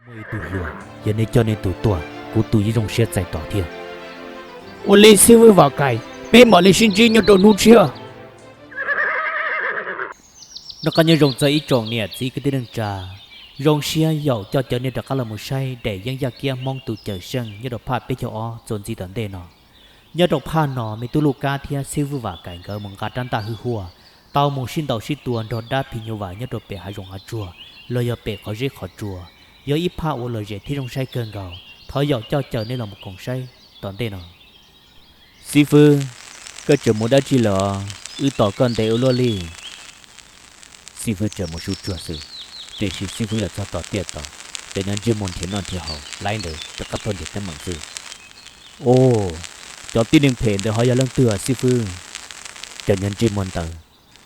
Ib tug hluas, yog nej coj nej tus tuaj, kuv tus yeej zoo siab txais tos thiab. Ua li xib fwb Vam Kais, peb mam li sib ntsib nyob rau hnub tshiab. Noj qab nyob zoo txog ib tsoom niam txiv kwv tij neej tsa, zoo siab yaum coj caw nej rov qab los mus saib daim yeeb yaj kiab Hmoob tus cawm seej nyob rau phaj peb caug ob txuas ntxiv tom ntej no. Nyob rau phaj no me tub Luj Kab thiab xib fwb Vam Kais nkawd mus nqa rab ntaj hwj huaj, tau mus sib ntaus sib tua nrog dab phim nyuj vais nyob rau pem hav zoov hav tsuag los yog pem qhov zeb qhov tsua, yog ib phaj uas lom zem thiab zoo saib kawg nkaus. Thov yaum coj caw nej los mus koom saib tom ntej no. Xib fwb, koj tseem mus dab tsi lawm? Wb tos koj ntev ua luaj li. Xib fwb tseem mus sub tsuag xwb, tiam sis xib fwb los txog tom tiaj tod, cov nyob ntsej muag nrhiav noj nrhiav haus laib ntawd rov qab tuaj nrhiav teeb meem xwb. Ov, cov tib neeg phem ntawd ho yog leej twg xib fwb? Cov nyob ntsej muag ntawd,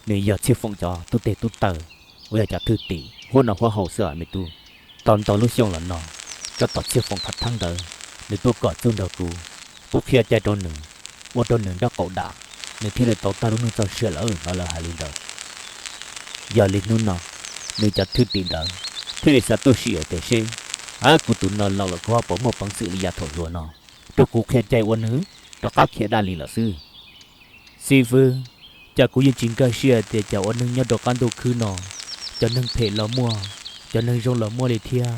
nws yog Txhiaj Foom cov tub teg tub taw, uas yog cov thwj tim huab noj huab haus xwb me tub. Tau ntau lub xyoo los no, tsov tom Txhiaj Foom phav theeb ntawd, nws tuaj kom txuj nrog kuv, kuv qhia cai rau nws, ua rau nws nraub qaum dam, nws thiaj li tau tag lub neej txoj sia lawm no lawv hais li ntawd. Yog li hnub no, nws cov thwj tim ntawd thiaj li xav tuaj sim tias seb, a, kuv tus no laus lawm kuv ho puas muaj peev xwm li yav thaum hluas no, rau kuv qhia cai ua nws rov qab khiav daj li lawm xwb. Xib fwb, cas kuv yeej tsis nkag siab tias cas ua neeg nyob rau qab ntuj khwb no, cov neeg phem los muaj, cov neeg zoo los muaj li thiab.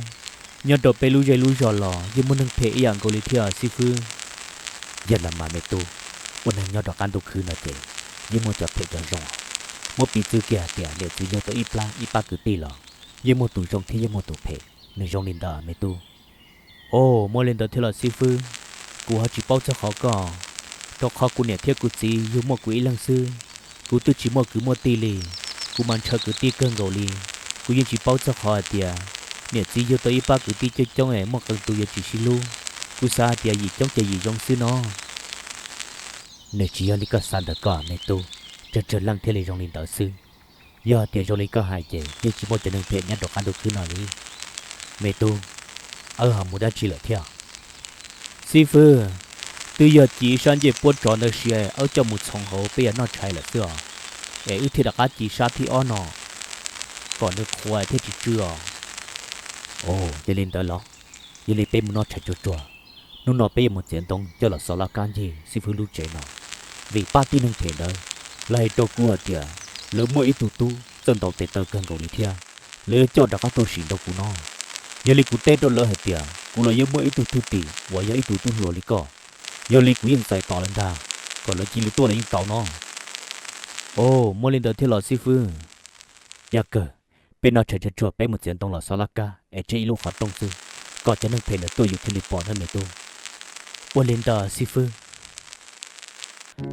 Nyob rau peb lub zej lub zos los yeej muaj neeg phem ib yam nkaus li thiab xib fwb. Yog los mas me tub, ua neeg nyob rau qab ntuj khwb no ces yeej muaj cov phem cov zoo. Muab piv txwv kiag hais tias niam txiv yug tau ib plab ib pab kwv tij los yeej muaj tus zoo thiab yeej muaj tus phem, nws zoo li ntawd me tub. Ov, muaj li ntawd thiab los xib fwb, kuv ho tsis paub txog qhov ko, rau qhov kuv niam thiab kuv txiv yug muaj kuv ib leeg xwb, kuv twb tsis muaj kwv muaj tij li, kuv mas ntshaw kwv tij kawg nkaus li. Kuv yeej tsis paub txog qhov hais tias niam txiv yug tau ib pab kwv tij coob coob es muaj qee tus yuav tsis sib hlub. Kuv xav hais tias yim coob ces yim zoo xwb no. Nws tsis yog li koj xav ntawd ko me tub, tsawg tsawg leej thiaj li zoo li ntawd xwb. Yog tias zoo li koj hais ces yeej tsis muaj cov neeg phem nyob rau qab ntuj khwb no li. Me tub, wb ho mus dab tsi lawm thiab? Xib fwb, twb yog ci ib sab ncej puab tsov ntawd siav wb coj mus txhoov hauv peb yuav noj tshais lawm xwb os, es wb thiaj rov qab ci sab thib ob no kom nws qhuav thiaj tsis tsw os. Ov, yog li ntawd los, yog li peb mus noj tshais tsuag tsuag, hnub no peb yuav mus txiav ntoo coj los xov laj kab ncig xib fwb lub tsev no, vim pab tib neeg phem ntawd, lawv hais rau kuv hais tias lawv muaj ib tug tub txawj ntaus tes taw kawg nkaus li thiab, lawv yuav coj rov qab tuaj sim nrog kuv no. Yog li kuv teb rau lawv hais tias kuv los yeej muaj ib tug thwj tim uas yog ib tug tub hluas li koj, yog li kuv yeej txais tos lawv ntag, kom lawv cia li tuaj los yeej tau no. Ov, muaj li ntawd thiab los xib fwb. Yog kawg, peb noj tshais tsuag tsuag peb mus txiav ntoo los xov laj kab es tseg ib lub qhov rooj xwb, kom cov neeg phem ntawd tuaj yus thiaj li pom nawb me tub. Ua li ntawd xib fwb.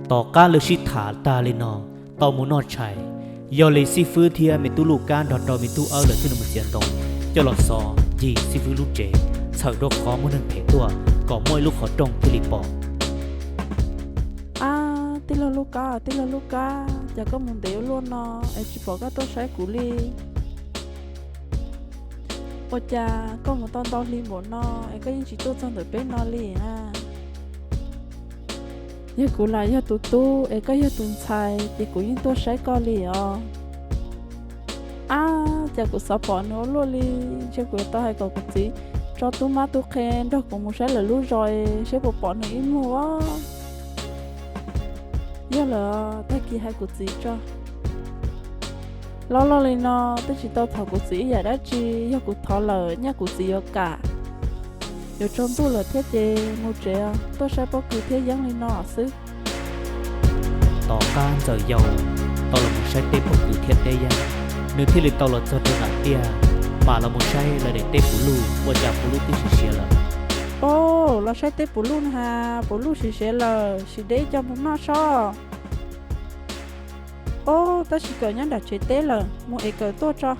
Tom qab lawv sib tham tag li no, tau mus noj tshais, yog li xib fwb thiab me tub Luj Kab nrog rau me tub Awb lawv thiaj li mus txiav ntoo coj los xov ncig xib fwb lub tsev, txhawm rau qhov muaj neeg phem tuaj kom muaj ib lub qhov rooj thiaj li pom. Ab, tij laug Luj Kab, tij laug Luj Kab, cas koj mus ntev ua luaj no es tsis pom koj tuaj saib kuv li? Ua cas koj mus tau ntau hli npaum no es koj yeej tsis tuaj txog ntawm peb no li na? Yog kuv lam yog tus tub es koj yog tus ntxhais ces kuv yeej tuaj saib koj li os. Ab, cas kuv xav pom nws ua luaj li, ntshe kuv yuav tau hais kom kuv txiv tso tub mab tub qhe nrog kuv mus saib lawv lub zos seb puas pom nws ib muag os. Yog lawm, tag kis hais kuv txiv tso. Loj loj li no twb tsis tau thov kuv txiv ib yam dab tsi, yog kuv thov lawm nyaj kuv txiv yuav kam. Yuav tsaus ntuj lawm thiab ces mus tsev, tuaj saib pob kws thiab yeeb li no xwb. Tom qab Ntxawm Yau tau los mus saib teb pob kws thiab teb yeeb, nws thiaj li tau los txog rau nram tiaj, mam los mus saib lawv daim teb puv luj ua cas puv luj twb siav siav lawm. Au, los saib teb puv luj na has, puv luj siav siav lawm, sim de ib co mus noj sob. Au, tab sis kawm nyob nram tsev teb lawm, mus es kawm tuaj tso.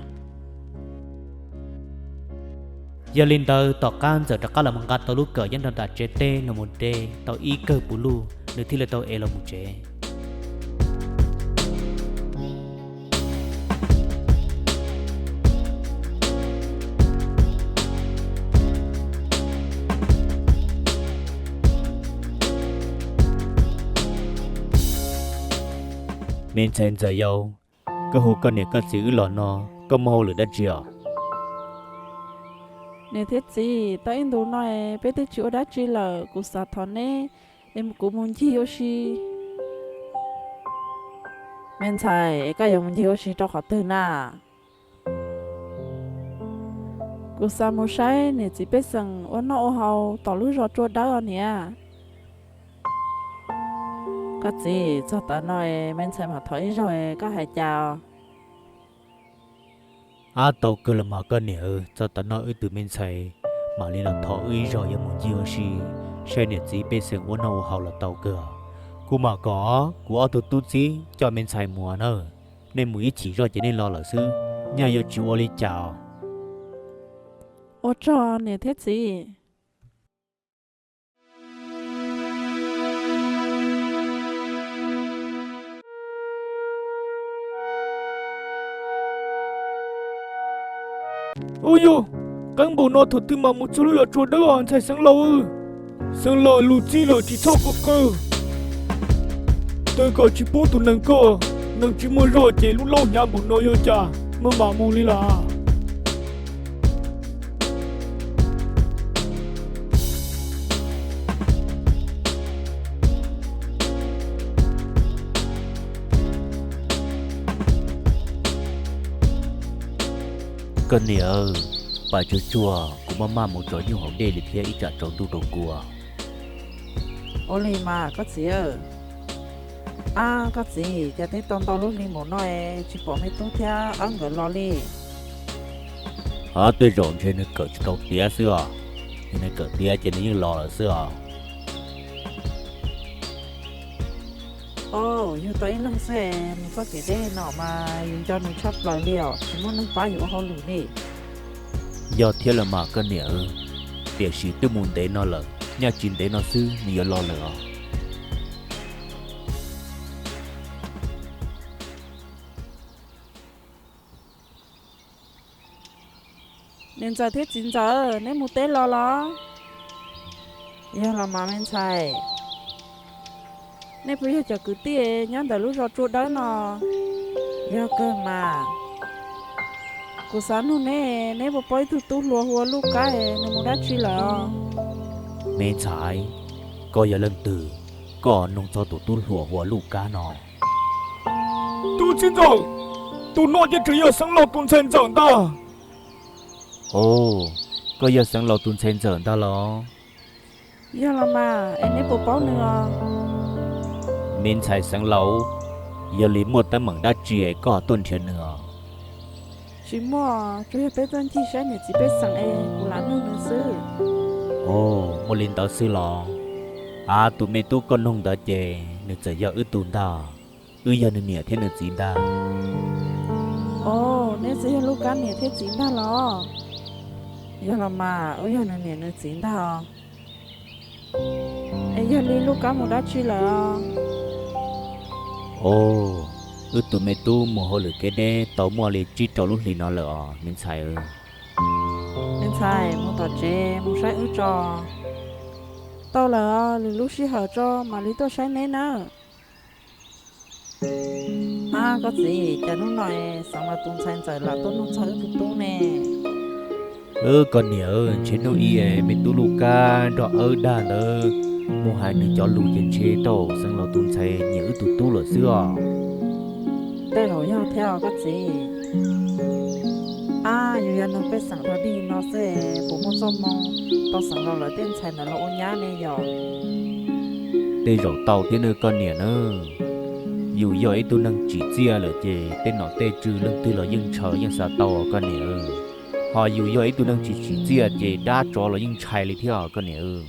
Yog li ntawd tom qab Ntxawm rov qab los mus nqa tau lub kawm nyob rau nram tsev teb los mus de tau ib kawm puv luj, nws thiaj li tau ev los mus tsev. Me ntxhais Ntxawm Yau, koj hu koj niam koj txiv wb los no, koj muaj hauj lwm dab tsi os? Niam thiab txiv, tau ib ntus no es peb twb tsis ua dab tsi lawm, kuv xav thov neb es kuv mus ncig ua si. Me ntxhais, koj yuav mus ncig ua si rau qhov twg na? Kuv xav mus saib niam txiv pej xeem ua noj ua haus tom lub zos Tsua Dawb os niam. Koj txiv, txog tav no es me ntxhais mam thov ib zaug, koj hais cas? Ab, tau kawg los mas koj niam, txog tav no wb tus me ntxhais mam li los thov wb ib zaug yuav mus ncig ua si saib niam txiv pej xeem ua noj ua haus los tau kawg. Kuv mam kom kuv ob tug tub txib coj me ntxhais mus na. Nej mus ib chim zoj ces nej los lawm xwb, nyaj yuav tsis ua li cas. Ua tsaug niam thiab txiv. Ub yog, qeeb npaum no thaum twg mas mus txog lub zos Tsua Dawb os ntxhais Xeev Laus. Xeev Laus lus txib lawm tsis txhob quaj qw, twb kom tsis pub tus neeg koj, neeg tsis muaj zog ces lub laub hnyav npaum no yuav cas muaj mam mus li lawm. Koj niam, pam tsuag tsuag, kuv maj maj mus tso nyuj hauv dej li thiab ib tsam tsaus ntuj rau kuv. Ua li mas koj txiv. Ab koj txiv, cas twb tau ntau lub hli mus no es tsis pom me tub thiab ob nkawd los li. Ab, tej zaum ntshe nws kawm tsis tau tiav xwb os. Nws kawm tiav ces nws yeej los lawm xwb os. Os, yug tau ib leeg xwb es mus txoj kev deb no mas yus nco nws tshaj plaws li os, tsis muaj neeg pab yus ua hauj lwm li. Yog thiab los mas koj niam, tiam sis twb mus ntev no lawm, nyaj tsis ntev no xwb nws yuav los lawm os. Niam ntxawm thiab txiv ntxawm, neb mus teb los los? Yog los mas me ntxhais. Nej puas yog cov kwv tij nyob ntawm lub zos Tsua Dawb no? Yog kawg mas. Kuv xav nug neb, neb puas paub ib tug tub hluas hu ua Luj Kab, nws mus dab tsi lawm os? Me ntxhais, koj yog leej twg, koj nug txog tus tub hluas hu ua Luj Kab no? Tub txib ntxawm, tus no ces tseem yog Xeev Laus tus ntxhais ntxawm ntag. Os, koj yog Xeev Laus tus ntxhais ntxawm ntag los? Yog los mas, es neb puas paub nws os? Me ntxhais Xeev Laus, yog li muaj teeb meem dab tsi es koj ho tuaj nrhiav nws os? Tsis muaj, tsuas yog peb tuaj ncig saib niam txiv pej xeem es kuv lam nug nws xwb. Os, muaj li ntawd xwb los? Av, tus me tub koj nug ntawd ces nws txawm yog wb tug ntag. Wb yog nws niam thiab nws txiv ntag. Os, neb txawm yog Luj Kab niam thiab txiv ntag los? Yog los mas, wb yog nws niam nws txiv ntag os. Es yog li Luj Kab mus dab tsi lawm os? Os, wb tus me tub mus hauj lwm kev deb tau muaj li tsib rau lub hlis no lawm os me ntxhais. Me ntxhais, mus tom tsev mus saib wb tso. Tau lawm, lwm lub sij hawm tso mam li tuaj saib neb nawb. Ab koj txiv, cas hnub no Xeev Laus tus ntxhais ntxawm lam tuaj nug txog wb tus tub ne? Wb, koj niam, ntshe hnub ib me tub Luj Kab nrog wb dag ntawd mus hais nws cov lus ces ntshe tau Xeev Laus tus ntxhais nyiam wb tus tub lawm xwb os. Tej zaum yog thiab os koj txiv. Ab, yus yog neeg pej xeem dog dig no xwb, puas muaj txoj hmoo tau Xeev Laus lawv tej ntxhais ntawd los ua nyab ne yom? Tej zaum tau thiab nawb koj niam na. Yus yog ib tug neeg tsim txiaj lawm ces tej nom tej tswv leej twg los yeej ntshaw yeej xav tau os koj niam. Ho yus yog ib tug neeg tsis tsim txiaj ces dab tsov los yeej ntshai li thiab os koj niam.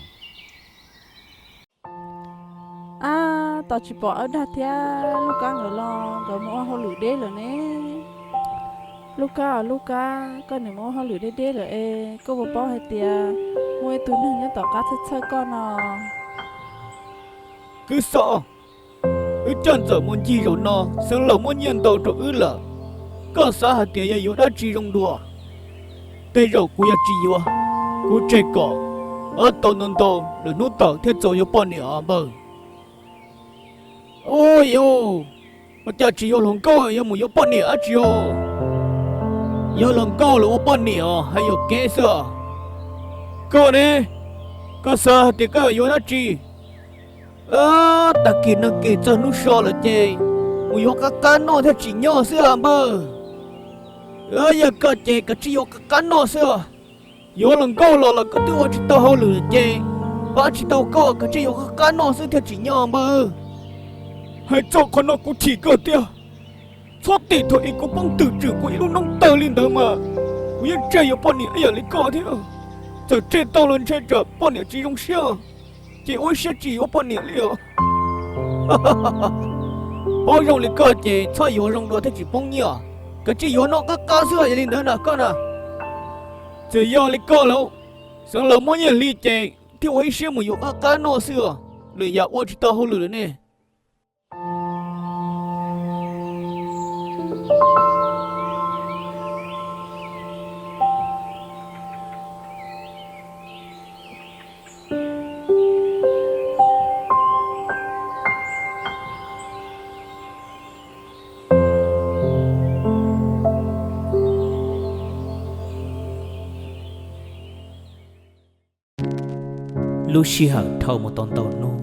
Ab, tos tsis pom Ab Dag thiab Luj Kab nkawd los, nkawd mus ua hauj lwm deb lawm ne. Luj Kab os Luj Kab, koj niam mus ua hauj lwm deb deb lawm es koj puas paub hais tias muaj ib tug neeg nyob tom qab txhawj txhawj koj no? Kwv Xos, wb coj Ntxawm mus ncig zaum no, Xeev Laus muab nyiaj ntau rau wb lawm, koj xav hais tias yog yuav dab tsi zoo dua? Tej zaum kuv yuav tsis yuav, kuv tseg kom Ab tau ntau ntau lwm hnub tawm thiaj txaus yuav poj niam os npawg. Ua cas tsis yog hluas nkauj yuav mus yuav poj niam dab tsi os? Yog hluas nkauj los ua poj niam os, hais yuam kev xwb os. Koj ne, koj xav hais tias koj yuav yuav dab tsi? Tag kis neeg kis txog hnub so lawm ces mus yuav qab qab noj thiaj tsim nyog xwb os npawg. Yog koj ces kav tsij yuav qab qab noj xwb os. Yuav hluas nkauj los los koj twb ua tsis tau hauj lwm ces pab tsis tau koj, kav tsij yuav qab qab noj xwb thiaj tsim nyog npawg. Hais txog qhov no kuv chim kawg tiag. Txhob tim thaum ub kuv poob twm tswm kuv ib lub noob tawg li ntawd mas kuv yeej tseg yuav poj niam ib yam li koj thiab. Txawm tseg tau los ntshe tsam poj niam tsis zoo siab, ces ua ib siab tsis yuav poj niam li os. Paub zoo li koj ces txhob yuav zoo dua thiaj tsis poob nyiaj. Kav tsij yuav noj qab qab xwb, yog li ntawd na koj na. Txawm yog li koj lawm, xeev laus muab nyiaj hli ces thiaj ua ib siab mus yuav qab qab noj xwb os, lwm yam ua tsis tau hauj lwm lawm ne. Lub sij hawm dhau mus tau ntau hnub,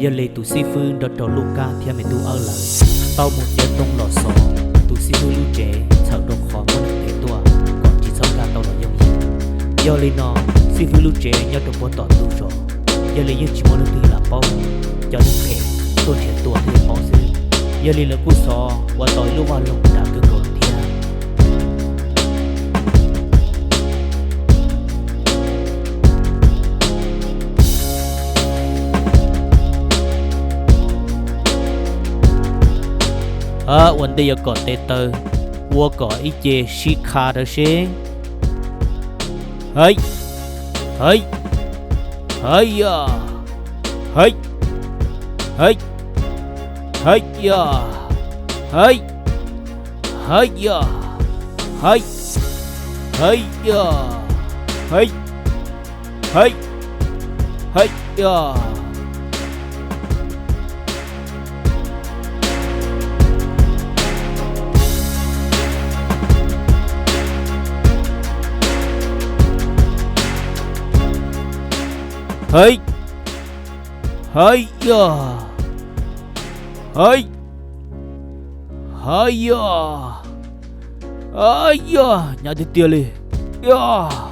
yog li tus xib fwb nrog rau Lub Kab thiab me tub Awb lawv tau mus txiav ntoo los xov tus xib fwb lub tsev txhawm rau qhov muaj neeg phem tuaj kom tsis txhob nkag tau los yooj yim. Yog li no, xib fwb lub tsev nyob rau puag tom ntug zos, yog li yeej tsis muaj leej twg lam paub, cov neeg phem tuaj nrhiav tua thiaj paub xwb. Yog li lawv kuj xov ua tau ib lub vaj loog dag kawg nkaus thiab. Ua ntej yuav kom tes taw, ua kom ib ce sib kha rau seb. Hais, hais, hais yog, hais, hais, hais yog, hais, hais yog, hais, hais yog, hais, hais, hais yog. Hais, hais yog, hais, hais yog, hais yog, hnyav tiag tiag li yog.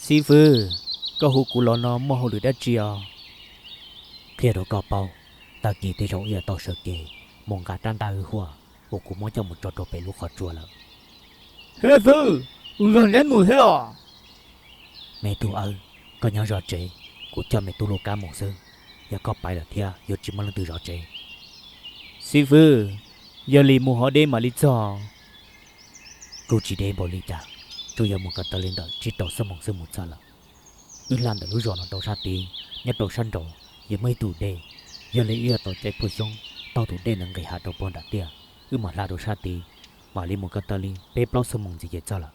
Xib fwb, koj hu kuv los no muaj hauj lwm dab tsi os? Qhia rau koj paub, tag kis tej zaum wb yuav tau sawv kev mus nqa rab ntaj hwj huaj uas kuv muab coj mus tso rau pem lub qhov tsua lawm. Xib fwb, kuv zog neb mus thiab os. Me tub Awb, koj nyob zov tsev, kuv coj me tub Lub Kab mus xwb. Yog koj pais lawm thiab yuav tsis muaj leej twg zov tsev. Xib fwb, yog li mus hov deb mam li txog. Kuj tsis deb npaum li cas, tsuas yog mus ko taw li ntawm tsib rau xuab moos xwb mus txog lawm. Wb hla ntawm lub zos no rau sab tid, nyob rau sab nraud yuav muaj ib tug dej, yog li wb yuav tau caij phuaj xyoob taug tus dej ntawd nqis hav rau puag nram tiaj, wb mam hla rau sab tid, mam li mus ko taw li peb plaub xuab moos ntxiv ces txog lawm.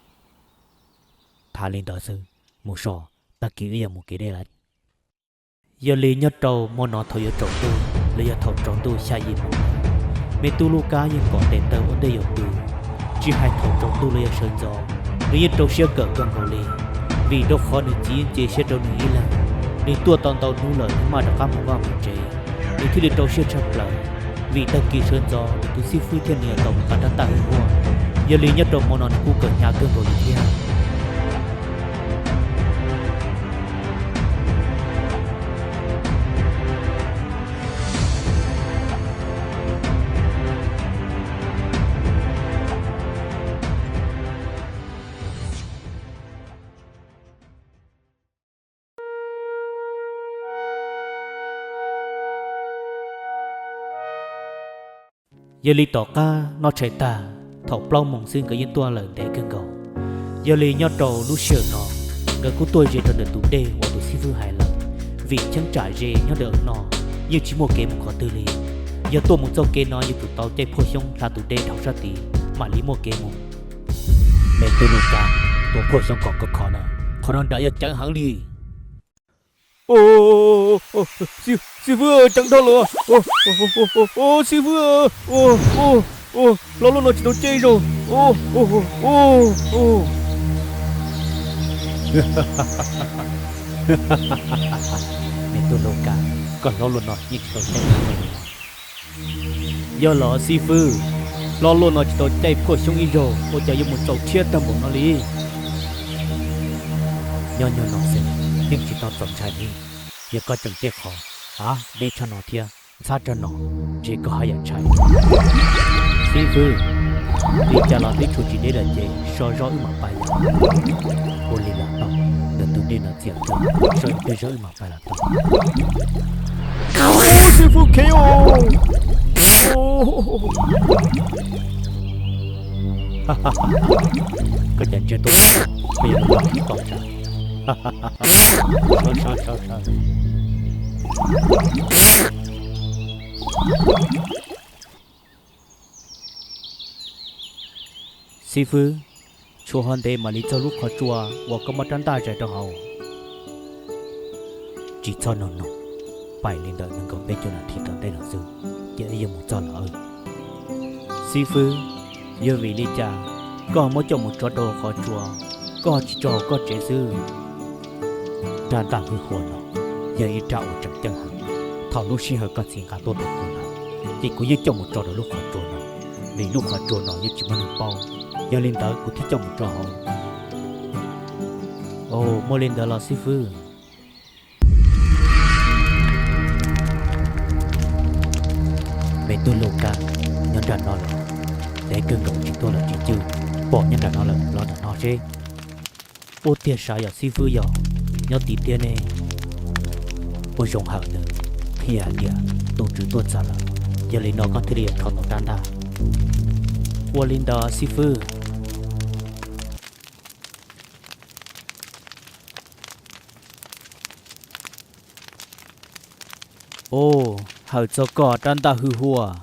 Tham li ntawd xwb, mus so, tag kis wb yuav mus kev deb lawm. Yog li nyob rau hmo no thaum yuav tsaus ntuj los yog thaum tsaus ntuj xya yim moos, me tub Lub Kab yeej pom tes taw ua ntej yuav pw. Tsis hais thaum tsaus ntuj los yog sawv ntxov, nws yeej rau siab kawm kawg nkaus li, vim rau qhov nws txiv yeej cia siab rau nws ib leeg. Nws tuaj tau ntau hnub lawm nws maj rov qab mus vaj mus tsev, nws thiaj li rau siab tshaj plaws. Vim tag kis sawv ntxov nws tus xib fwb thiaj li tau mus nqa rab ntaj hwj huam, yog li nyob rau hmo no nws kuj kawm hnyav kawg nkaus li thiab. Yog li tom qab noj tshais tag, thaum plaub moos xwb nkawd yeej tuaj lawm ntev kawg nkaus. Yog li nyob rau lub sij hawm no, nkawd kuj tuaj ze rau ntawm tus dej uas tus xib fwb hais lawm, vim cheeb tsam ze nyob ntawm no yeej tsis muaj kev mus qhov twg li. Yog tuaj mus txoj kev no yuav tsum tau caij phuaj xyoob hla tus dej dhau sab tid mam li muaj kev mus. Me tub Lukas, tus phuaj xyoob kom koj kho na, qhov no nram yog ceev heev li. Xib fwb, ceev dhau lawm. Xib fwb, hlob luaj no tsis tau caij zaug. Me tub Lukas, koj hlob luaj no yeej tsis tau caij zaug li. Yog los xib fwb, hlob luaj no tsis tau caij phuaj xyoob ib zaug ua cas yuav mus txaus rhiab tag npaum no li? Nyob nyuag no xwb yeej tsis tau txaus ntshai li. Yog koj tseem caij qhov av deb tshaj no thiab ntxhab rag no, ntshe koj haj yam ntshai. Xib fwb, li cas los twb tshuav tsis deb lawm ces so zog wb mam pais yom. Ua li los tau, ntawm tus dej no txias kiag, so ib pliag zog wb mam pais los tau. Xib fwb khev os. Koj cas ntsia tuaj, koj yuav mus tau tsav. Xib fwb, tshuav ho ntev mam li txog lub qhov tsua uas koj muab rab ntaj zais rau hauv. Tsis txhob noog noog, pais li ntawm nees nkaum peb caug nas this tom ntej no xwb, ces wb yuav mus txog lawm. Xib fwb, yog vim li cas koj ho muab coj mus tso rau hauv qhov tsua, koj ho tsis tso hauv koj tsev xwb? Rab ntaj hwj huam no yog ib rab uas tseem ceeb heev. Thaum lub sij hawm koj txiv nqa tuaj rau kuv lawm, ces kuv yeej coj mus tso rau lub qhov tsua no, vim lub qhov tsua no yeej tsis muaj neeg paub. Yog li ntawd kuv thiaj coj mus tso hauv. Ov, muaj li ntawd los xib fwb? Me tub Lukas, nyob nram no los ntev kawg nkaus tsis tuaj los tsis cwj, pom nyob nram no lawm los nram no seb. Ua tiag sav yog xib fwb yog nyob tim tiag ne? Ua zoo hawm ntawd qhia hais tias tus tswv tuaj txog lawm, yog li no koj thiaj li yuav rho tau rab ntaj. Ua li ntawd xib fwb. Ov, hawm txog koj rab ntaj hwj huam,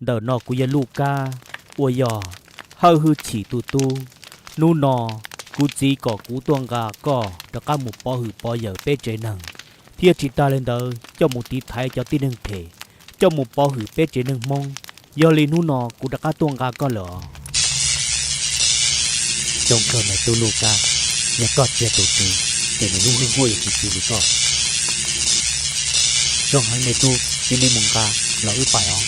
ntawm no kuv yog Lukas, uas yog Hawj Hwj Chim tus tub. Hnub no kuv txiv kom kuv tuaj nqa koj rov qab mus pov hwm pov yawm peb tsev neeg, thiab tsis tas li ntawd coj mus tiv thaiv cov tib neeg phem, coj mus pov hwm peb tsev neeg Hmoob. Yog li hnub no kuv rov qab tuaj nqa koj lawm os. Zoo kawg me tub Lukas, yog koj tsis yog tus tswv ces nws lub hwj huam yuav tsis txwv li koj. Zoo heev me tub, cia li mus nqa los wb pais os.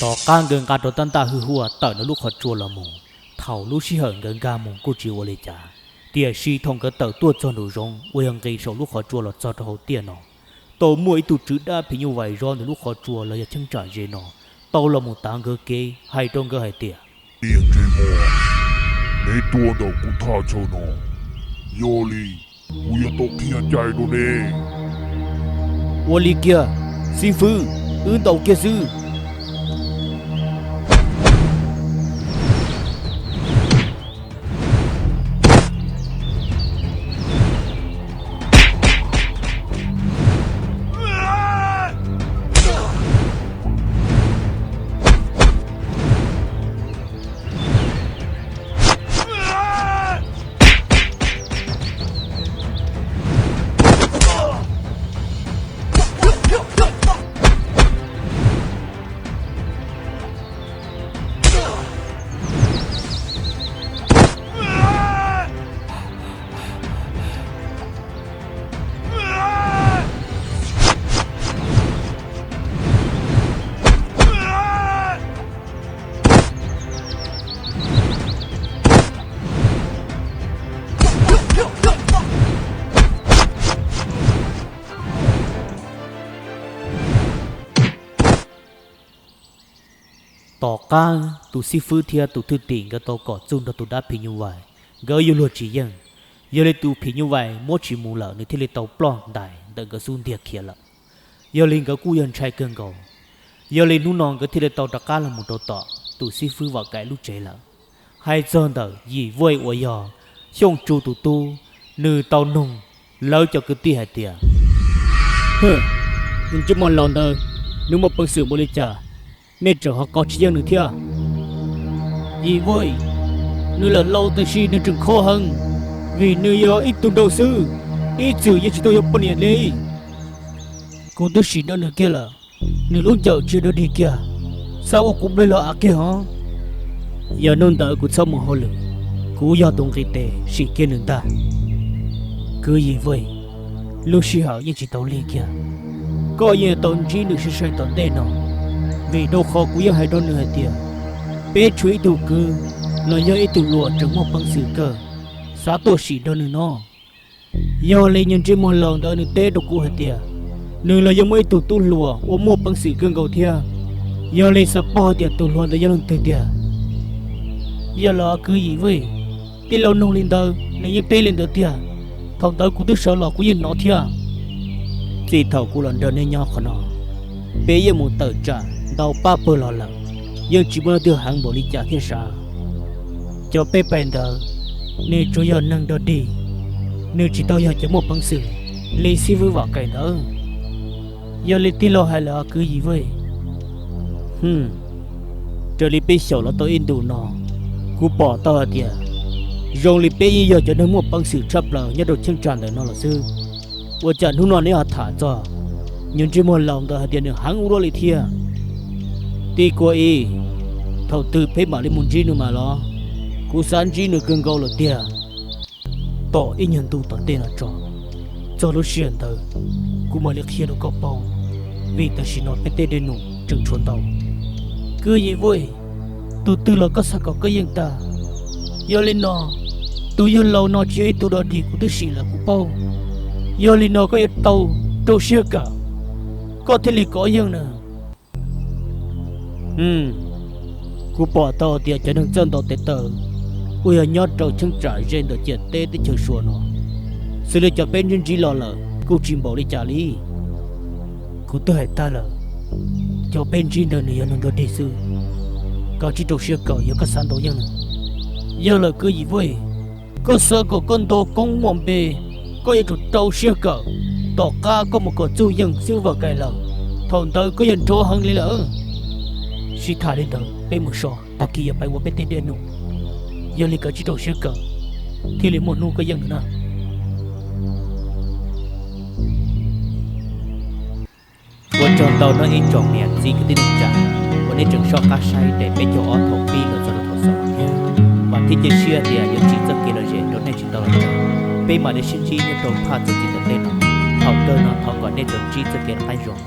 Tom qab nkawd nqa rau rab ntaj hwj huam tawm ntawm lub qhov tsua los mus, thaum lub sij hawm nkawd nkag mus kuj tsis ua li cas, tiam sis thaum nkawd tawm tuaj txog nraum zoov uas yog nqis saum lub qhov tsua los txog rau hauv tiaj no, tau muaj ib tug tswv dab phim nyuj vais zov ntawm lub qhov tsua los yog cheeb tsam ze no tau los mus tav nkawd kev, hais rau nkawd hais tias, Niam tsev muam, neb tuaj ntawm kuv thaj chaw no, yog li kuv yuav tau qhia cai rau neb. Ua li kiag, xib fwb, wb ntaus kiag xwb. Tom qab tus xib fwb thiab tus thwj tim nkawd tau kom txuj nrog tus dab phim nyuj vais, nkawd yuav luag tsis yeej. Yog li tus phim nyuj vais muab tsis mus lawm, nws thiaj li tau ploj ntais ntawm nkawd xub ntiag khiav lawm. Yog li nkawd kuj yog ntshai kawg nkaus. Yog li hnub no nkawd thiaj li tau rov qab los mus rau tom tus xib fwb Vam Kaim lub tsev lawm. Hais txog ntawm Yim Vej uas yog Xyooj Tsu tus tub, nws tau noog lawv cov kwv tij hais tias, Hwm, ntsej muag laus ntawd, nws muaj peev xwm npaum li cas, nej tseem ho kov tsis yeej nws thiab? Yim Vej, nws lam laus tiam sis nws tseem kho heev, vim nws yog ib tug nraug xwb, ib txwm yeej tsis tau yog poj niam li. Kuv twb sim nrog nws kiag lawm, nws lub ncawm tsis dog dig kiag, xav ua kuv nplej los av kiag hov. Yog hnub ntawd kuv txhob mus hauj lwm, kuv yog tus nqis tes sim kiag nws ntag. Kwv Yim Vej, lub sij hawm yeej tsis tau lig kiag, koj yeej tau ntsib nws sai sai tom ntej no, vim rau qhov kuv yeej hais rau nws hais tias, peb tshuav ib tug kwv los yog ib tug hluas tseem muaj peev xwm kawg, xav tuaj sim nrog nws no. Yog li niag ntsej muag laus ntawd nws teb rau kuv hais tias, nws los yeej muaj ib tug tub hluas uas muaj peev xwm kawg nkaus thiab. Yog li xav paub hais tias tus hluas ntawd yog leej twg tiag. Yog los kwv Yim Vej, tij laug noog li ntawd nws yeej teb li ntawd tiag. Thaum ntawd kuv twb sawv los kuv yeej hnov thiab. Txij thaum kuv los nrog nej nyob qhov no, peb yeej mus tawm tsam ntau pab pawg los lawm, yeej tsis muaj leej twg heev npaum li cas thiab sav. Cov peb pais ntawd, nws tsuas yog neeg dog dig, nws tsis tau yog cov muaj peev xwm li xib fwb Vam Kaim ntawd. Yog li tij laug hais lawm kwv Yim Vej. Hwm, raws li peb xyaum los tau ib ntus no, kuv pom tau hais tias zoo li peb yeej yog cov neeg muaj peev xwm tshaj plaws nyob rau cheeb tsam ntawm no los xwb. Ua cas hnub no neb ho tham txog niag ntsej muag laus ntawd hais tias nws heev ua luaj li thiab? Tij Kua Ib, thaum twg peb mam li mus ntsib nws mas los? Kuv xav ntsib nws kawg nkaus lawm tiag. Tos ib nyuag ntu tom ntej no tso, txog lub sij hawm ntawd kuv mam li qhia rau koj paub, vim tam sim no peb tej dej num tseem tshuav ntau. Kwv Yim Vej, tus twg los koj xav kom koj yeej tag. Yog li no, tus yawg laus no tsis yog ib tug dog dig, kuv twb sim lawm kuv paub. Yog li no koj yuav tau rau siab kawm, koj thiaj li kov yeej nws. Kuv pom tau tias cov neeg txawj ntaus tes taw uas yog nyob rau cheeb tsam ze ntawm ciam teb teb chaws Suav no, xws li cov peb ntsib ntsib los lawm kuj tsis npaum li cas li. Kuv twb hais tag lawm, cov peb ntsib ntawd nws yog neeg dog dig xwb. Koj tsij rau siab kawm yog koj xav ntaus yeej nws. Yog lawm kwv Yim Vej, koj xav kom koj nto koob muaj npe, koj yuav tsum rau siab kawm. Tom qab koj mus kom txuj yeej xib fwb Vam Kaim lawm, thaum ntawd koj yuav nrov heev li lawm. Sib tham li ntawd peb mus so, tag kis yuav pib ua peb tej dej num. Yog li koj tsij rau siab kawm, thiaj li muaj hnub koj yeej nws na. Ua tsaug ntau nawb ib tsoom niam txiv kwv tij neej tsa uas nej tseem soj qab saib daim peb caug ob thaum pib los txog rau thaum xaus no thiab. Vam thiab cia siab tias yuav tsim txoj kev lom zem rau nej tsis tau los tso. Peb mam li sib ntsib nyob rau phaj txuas ntxiv tom ntej no. Thaum kawg no thov kom nej tsuas ntsib txoj kev lom qab zoo.